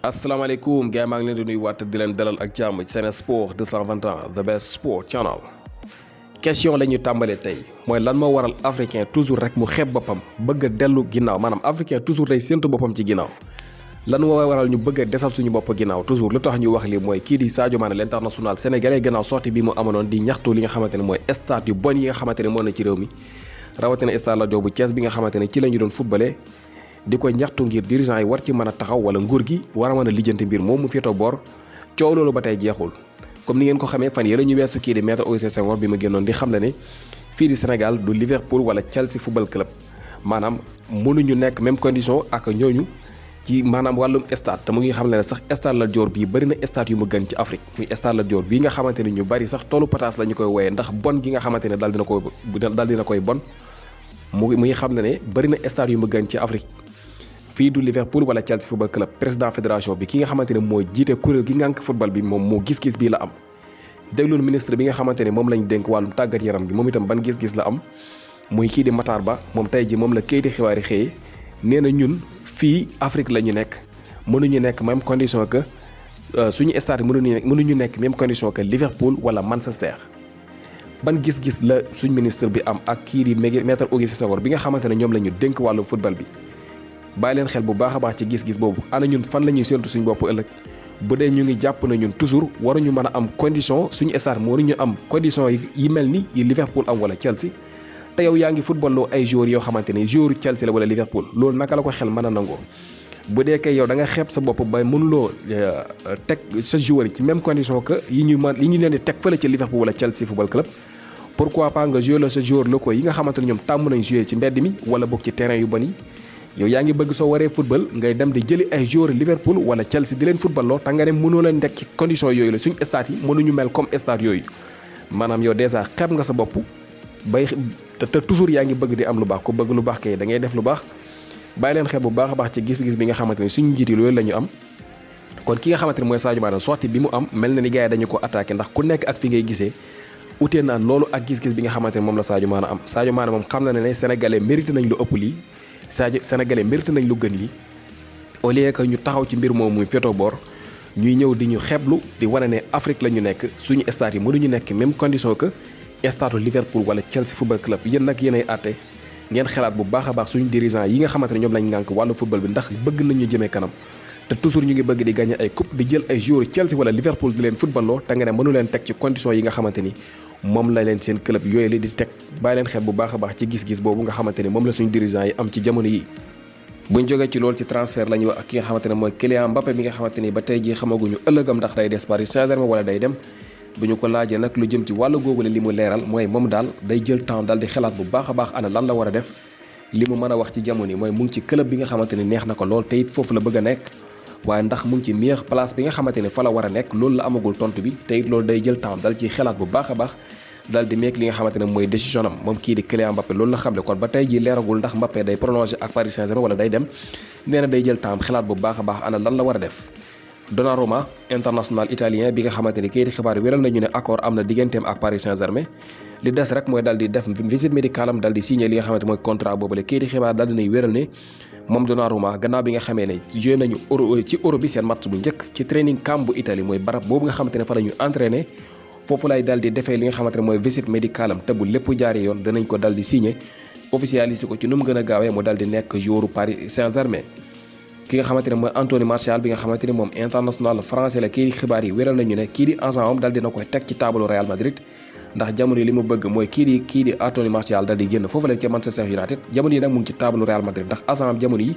asalaamaaleykum gars maa ngi leen di nuyu waat di leen dalal ak jàmm ci Sen Sport 221 the best sport channel. question la ñuy tàmbalee tey mooy lan moo waral africain toujours rek mu xeeb boppam bëgg a dellu ginnaaw maanaam africain toujours day séntu boppam ci ginnaaw lan moo waral ñu bëgg a desal suñu bopp ginnaaw toujours lu tax ñu wax lii mooy kii di Sadio Mané l'international sénégalais gannaaw sortie bi mu amaloon di ñaxtu li nga xamante ne mooy stade yu bon yi nga xamante ne moo na ci réew mi rawatina stade Lat Dior bu Thiès bi nga xamante ne ci la ñu doon footballé di ko ñaxtu ngir dirigeant yi war ci mën a taxaw wala nguur gi war a mën a lijjanti mbir moom mu féetoo boor coow loolu ba tey jeexul comme ni ngeen ko xamee fan yële ñu weesu kii di maître Augustin Senghor bi mu génnoon di xam ne ne fii di Sénégal du Liverpool wala Chelsea football club maanaam mënuñu nekk même condition ak ñooñu ci maanaam wàllum stade te mu ngi xam ne sax stade Lat Dior bii bëri na stade yu mu gën ci Afrique muy stade Lat Dior bii nga xamante ne ñu bari sax toolu pataas la ñu koy wooyee ndax bon gi nga xamante ne daal dina koy bon mu ngi xam ne bëri na stade yu mu gën ci Afrique fii du Liverpool wala Chelsea football club président fédération bi ki nga xamante ne mooy jiite kuréel gi ngànk football bi moom moo gis-gis bii la am déglul ministre bi nga xamante ne moom lañ dénk wàllum tàggat yaram gi moom itam ban gis-gis la am muy kii di Matar Ba moom tey ji moom la kayiti xibaar yi xëyee nee na ñun fii Afrique la ñu nekk mënuñu nekk même condition que suñu stade mënuñu nekk même condition que Liverpool wala Manchester ban gis-gis la suñ ministre bi am ak kii di maître Augustin Senghor bi nga xamante ne ñoom la ñu dénk wàllum football bi bàyyi leen xel bu baax a baax ci gis-gis boobu ana ñun fan la ñuy séntu suñu bopp ëllëg bu dee ñu ngi jàpp na ñun toujours waruñu mën a am condition suñu stade waruñu am condition yi mel ni yi Liverpool am wala Chelsea te yow yaa ngi football loo ay joueurs yoo xamante ne joueur Chelsea la wala Liverpool loolu naka la ko xel mën a nangoo bu dee kay yow da nga xeeb sa bopp ba mënuloo teg sa joueur yi ci même condition que yi ñu leen di teg fële ci Liverpool wala Chelsea football club pourquoi pas nga jouer la sa joueur locaux yi nga xamante ne ñoom tàmm nañ jouer ci mbedd mi wala boog ci terrain yu bon yi yow yaa ngi bëgg soo waree football ngay dem di jëli ay joueurs Liverpool wala Chelsea di leen football loo te nga ne mënoo leen nekk ci condition yooyu la suñu stade yi mënuñu mel comme stade yooyu maanaam yow dèjà xeeb nga sa bopp bay te toujours yaa ngi bëgg di am lu baax ku bëgg lu baax kay da ngay def lu baax bàyyi leen xel bu baax a baax ci gis-gis bi nga xamante ne suñu njiit yi loolu la ñu am kon ki nga xamante ne mooy Sadio Mané sortie bi mu am mel na ni gars yi dañu ko attaqué ndax ku nekk ak fi ngay gisee utee naa loolu ak gis-gis bi nga xamante ne moom la Sadio Mané am Sadio Mané moom xam na ne sénégalais mérité nañ lu ëpp lii sénégalais mérité nañ lu gën lii au lieu que ñu taxaw ci mbir moom muy féetoo boor ñuy ñëw di ñu xeeblu di wane ne Afrique la ñu nekk suñu stade yi mënuñu nekk même condition que stade Liverpool wala Chelsea football club yéen nag yéenay àtte ngeen xalaat bu baax a baax suñu dirigeant yi nga xamante ne ñoom lañ ngànk wàllu football bi ndax bëgg nañu jëmee kanam te toujours ñu ngi bëgg di gagné ay coupe di jël ay joueurs Chelsea wala Liverpool di leen football loo te nga ne mënu leen teg ci condition yi nga xamante ni moom la leen seen club yooyu la di teg bàyyi leen xel bu baax a baax ci gis-gis boobu nga xamante ni moom la suñu dirigeant yi am ci jamono yi buñ jógee ci loolu ci transfert la ñuy wax ak ki nga xamante ne mooy Kylian Mbappé bi nga xamante ni ba tey jii xamaguñu ëllëgam ndax day des Paris Saint-Germain wala day dem bu ñu ko laajee nag lu jëm ci wàllu googu li mu leeral mooy moom daal day jël temps daal di xalaat bu baax a baax ana lan la war a def li mu mën a wax ci jamono yi mooy mu ngi ci club bi nga xamante ni neex na ko lool te it foofu la bëgg a nekk waaye ndax mu ngi ci meilleure place bi nga xamante ne fa la war a nekk loolu la amagul tontu bi te it loolu day jël temps dal ci xalaat bu baax a baax dal di meek li nga xamante ne mooy décision am moom kii di Kylian Mbappé loolu la xamle kon ba tey ji leeragul ndax Mbappé day prolongé ak Paris Saint-Germain wala day dem nee na day jël temps xalaat bu baax a baax ana lan la war a def Donnarumma international italien bi nga xamante ni kii di xibaar wéral nañu ne accord am na digganteem ak Paris Saint-Germain li des rek mooy dal di def visite médicale am dal di signé li nga xamante mooy contrat boobule kii di xibaar dal dinay wéral ne moom Donnarumma gannaaw bi nga xamee ne joué nañu ci euro bi seen match bu njëkk ci training camp bu Italie mooy barab boobu nga xamante ne fa la ñu entraîné foofu lay dal di defee li nga xamante ne mooy visite médicale am te bu lépp jaaree yoon danañ ko dal di signé officialisé ko ci nu mu gën a gaawee mu dal di nekk joueur Paris Saint-Germain ki nga xamante ne mooy Anthony Martial bi nga xamante ne moom international français la kii di xibaar yi wéral nañu ne kii di agent am dal dina koy teg ci taabalu Real Madrid ndax jamono yi li mu bëgg mooy kii di Anthony Martial dal di génn foofu la ca Manchester United jamono yi nag mu ngi ci taabalu Real Madrid ndax agent am jamono yi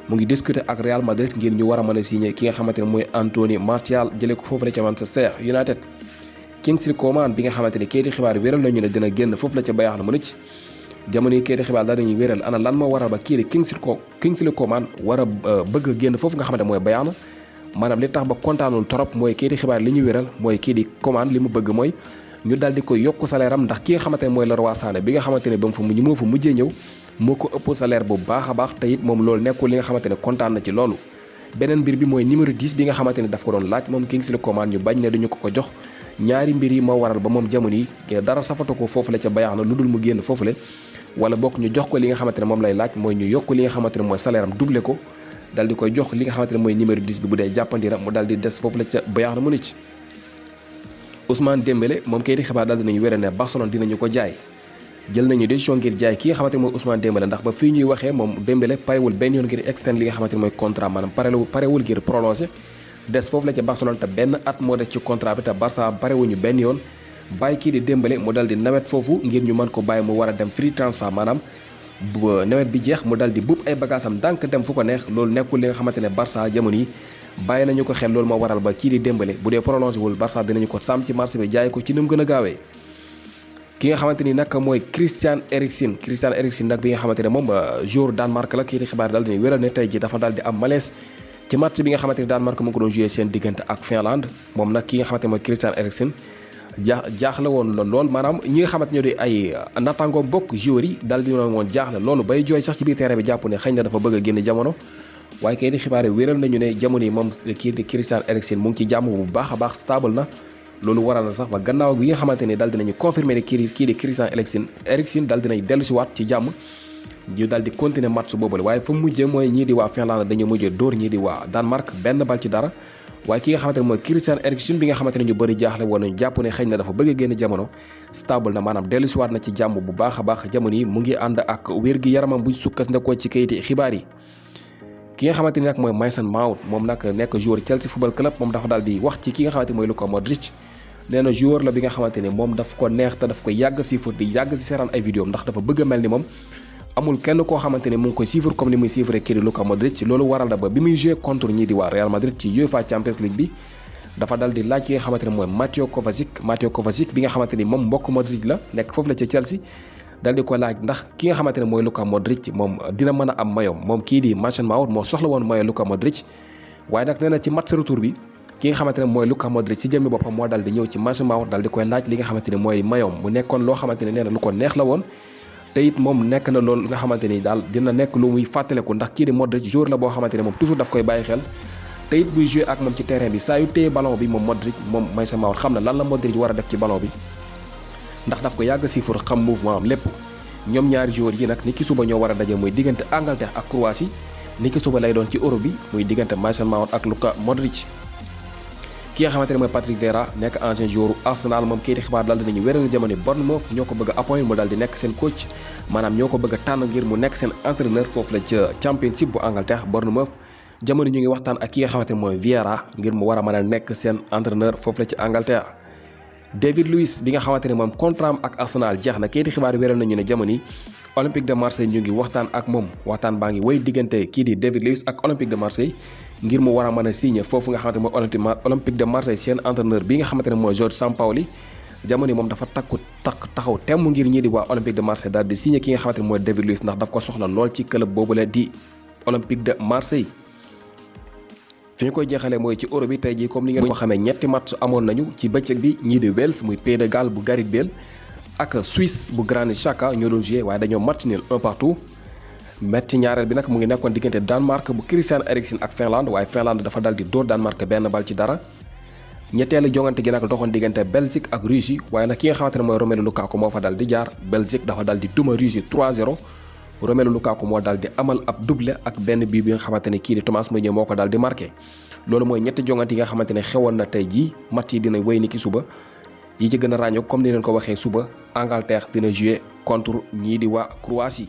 mu ngi discuter ak Real Madrid ngir ñu war a mën a signé ki nga xamante ne mooy Anthony Martial jëlee ko foofu la ca Manchester United Kingsley Coman bi nga xamante ne kii di xibaar wéral nañu ne dina génn foofu la ca Bayern Munich jamono yi kii di xibaar daal dañuy wéral ana lan moo waral ba kii di Kingsley Coman war a bëgg a génn foofu nga xamante mooy Bayern maanaam li tax ba kontaanul trop mooy kii di xibaar li ñu wéral mooy kii di Coman li mu bëgg mooy ñu daal di koy yokk salaire am ndax ki nga xamante ne mooy Leroy Sané bi nga xamante ne ba mu fa moo fa mujjee ñëw moo ko ëpp salaire bu baax a baax te it moom loolu nekkul li nga xamante ne kontaan na ci loolu beneen mbir bi mooy numéro 10 bi nga xamante ne daf ko doon laaj moom Kingsley Coman ñu bañ ne duñu ko jox ñaari mbir yi moo waral ba moom jamono yi dara safatu ko foofu la ca Bayern lu dul mu génn foofu la wala bokk ñu jox ko li nga xamante ne moom lay laaj mooy ñu yokk li nga xamante ne mooy salaire am doublé ko dal di koy jox li nga xamante ne mooy numéro 10 bi bu dee jàppandira mu dal di des foofu la ca Bayern Munich. Ousmane Dembélé moom kay di xibaar dal dinañu wéré ne Barcelone dinañu ko jaay jël nañu décision ngir jaay ki nga xamante ne mooy Ousmane Dembélé ndax ba fii ñuy waxee moom Dembélé parewul benn yoon ngir extend li nga xamante ne mooy contrat maanaam parewul ngir prolonger des foofu la ca Barcelone te benn at moo des ci contrat bi te Barça parewuñu benn yoon bàyyi kii di Dembélé mu dal di nawet foofu ngir ñu mën ko bàyyi mu war a dem free transfer maanaam nawet bi jeex mu dal di buub ay bagaasam ndànk dem fu ko neex loolu nekkul li nga xamante ne Barça jamono yi bàyyi nañu ko xel loolu moo waral ba kii di Dembélé bu dee prolongé wul Barça dinañu ko sàmm ci marché bi jaay ko ci ni mu gën a gaawee. ki nga xamante ni nag mooy Christian Eriksen nag bi nga xamante ne moom joueur Danemark la kii di xibaar daal di wéral ne tey ji dafa daal di am malaise ci match bi nga xamante ni Danemark mu ngi ko doon joué seen diggante ak Finlande moom nag ki nga xamante ne mooy Christian Eriksen jaaxle woon la lool maanaam ñi nga xamante ñoo di ay nattaangoom bokk joueurs yi daal di woon jaaxle loolu bay jooy sax ci biir terrain bi jàpp ne xëy na dafa bëgg a génn jamono waaye kay di xibaar yi wéral nañu ne jamono yi moom kii di Christian Eriksen mu ngi ci jàmm bu baax a baax stable na loolu waral na sax ba gannaaw bi nga xamante ni daal dinañu confirmer ne kii di Christian Eriksen daal dinañ dellu si waat ci jàmm ñu daal di continuer match boobule waaye fa mujjee mooy ñii di waa Finlande dañu mujjee dóor ñii di waa Danemark benn bal ci dara waaye ki nga xamante ne mooy Christian Eriksen bi nga xamante ne ñu bëri jaaxle woon nañu jàpp ne xëy na dafa bëgg a génn jamono stable na maanaam dellu si waat na ci jàmm bu baax a baax jamono yi mu ngi ànd ak wér gi yaramam bu sukkandikoo ci kayiti xibaar yi. ki nga xamante ni nag mooy Mason Mount moom nag nekk joueur Chelsea football club moom dafa daal di wax ci ki nga xamante ni mooy Luka Modric nee na joueur la bi nga xamante ni moom daf ko neex te daf ko yàgg siifur di yàgg si seeraan ay vidéo ndax dafa bëgg a mel ni moom amul kenn koo xamante ni mu ngi koy siifur comme ni muy siifure kii di Luka Modric loolu waral na ba bi muy joué contre ñii di waa Real Madrid ci UEFA Champions League bi dafa dal di laaj ki nga xamante ne mooy Mateo Kovacic bi nga xamante ni moom mbokk Modric la nekk foofu la ca Chelsea dal di ko laaj ndax ki nga xamante ne mooy Luka Modric moom dina mën a am mayoom moom kii di Mason Mount moo soxla woon mayo Luka Modric waaye nag nee na ci match retour bi ki nga xamante ne mooy Luka Modric ci jëmmi boppam moo dal di ñëw ci Mason Mount dal di koy laaj li nga xamante ne mooy mayoom mu nekkoon loo xamante ne nee na lu ko neex la woon te it moom nekk na loolu nga xamante ni daal dina nekk lu muy fàttaleku ndax kii di Modric joueur la boo xamante ne moom toujours daf koy bàyyi xel te it buy joué ak moom ci terrain bi saa yu téye ballon bi moom Modric moom Mason Mount xam na lan la Modric war a def ci ballon bi ndax daf ko yàgg siifur xam mouvement am lépp ñoom ñaari joueurs yi nag ni ki suba ñoo war a daje muy diggante Angleterre ak Croatie ni ki suba lay doon ci Euro bi muy diggante Mason Mount ak Luka Modric. ki nga xamante ne mooy Patrick Vieira nekk ancien joueur Arsenal moom kii di xibaar daal dinañu wéral jamono Bournemouth ñoo ko bëgg a appoint mu daal di nekk seen coach maanaam ñoo ko bëgg a tànn ngir mu nekk seen entraîneur foofu la ca Championship bu Angleterre Bournemouth jamono ñu ngi waxtaan ak ki nga xamante ne mooy Vieira ngir mu war a mën a nekk seen entraîneur foofu la ci Angleterre. David Luiz bi nga xamante ne moom contrat am ak Arsenal jeex na kii di xibaar wéral nañu ne jamono Olympique de Marseille ñu ngi waxtaan ak moom waxtaan baa ngi wéy diggante kii di David Luiz ak Olympique de Marseille ngir mu war a mën a signé foofu nga xamante ne mooy Olympique de Marseille seen entraîneur bi nga xamante ne mooy Jorge Sampaoli jamono moom dafa taxaw temm ngir ñii di waa Olympique de Marseille daal di signé ki nga xamante ne mooy David Luiz ndax daf ko soxla lool ci club boobule di Olympique de Marseille. fi ñu koy jeexalee mooy ci Euro bi tey jii comme ni ngeen ko xamee ñetti match amoon nañu ci bëccëg bi ñii di Wales muy Pays de Galles bu Gareth Bale ak Suisse bu Granit Xhaka ñoo doon joué waaye dañoo match nul 1-1 match ñaareel bi nag mu ngi nekkoon diggante Danemark bu Christian Eriksen ak Finlande waaye Finlande dafa dal di dóor Danemark benn bal ci dara ñetteelu jongante gi nag doxoon diggante Belgique ak Russie waaye nag ki nga xamante ne mooy Romelu Lukaku moo fa dal di jaar Belgique dafa dal di duma Russie 3-0 Romelu Lukaku moo dal di amal ab doublé ak benn bii bi nga xamante ne kii di Thomas Meunier moo ko dal di marqué loolu mooy ñetti jongante yi nga xamante ne xewoon na tey jii match yi dina wéy ni ki suba yi ci gën a ràññoo comme ni leen ko waxee suba Angleterre dina jouer contre ñii di waa Croatie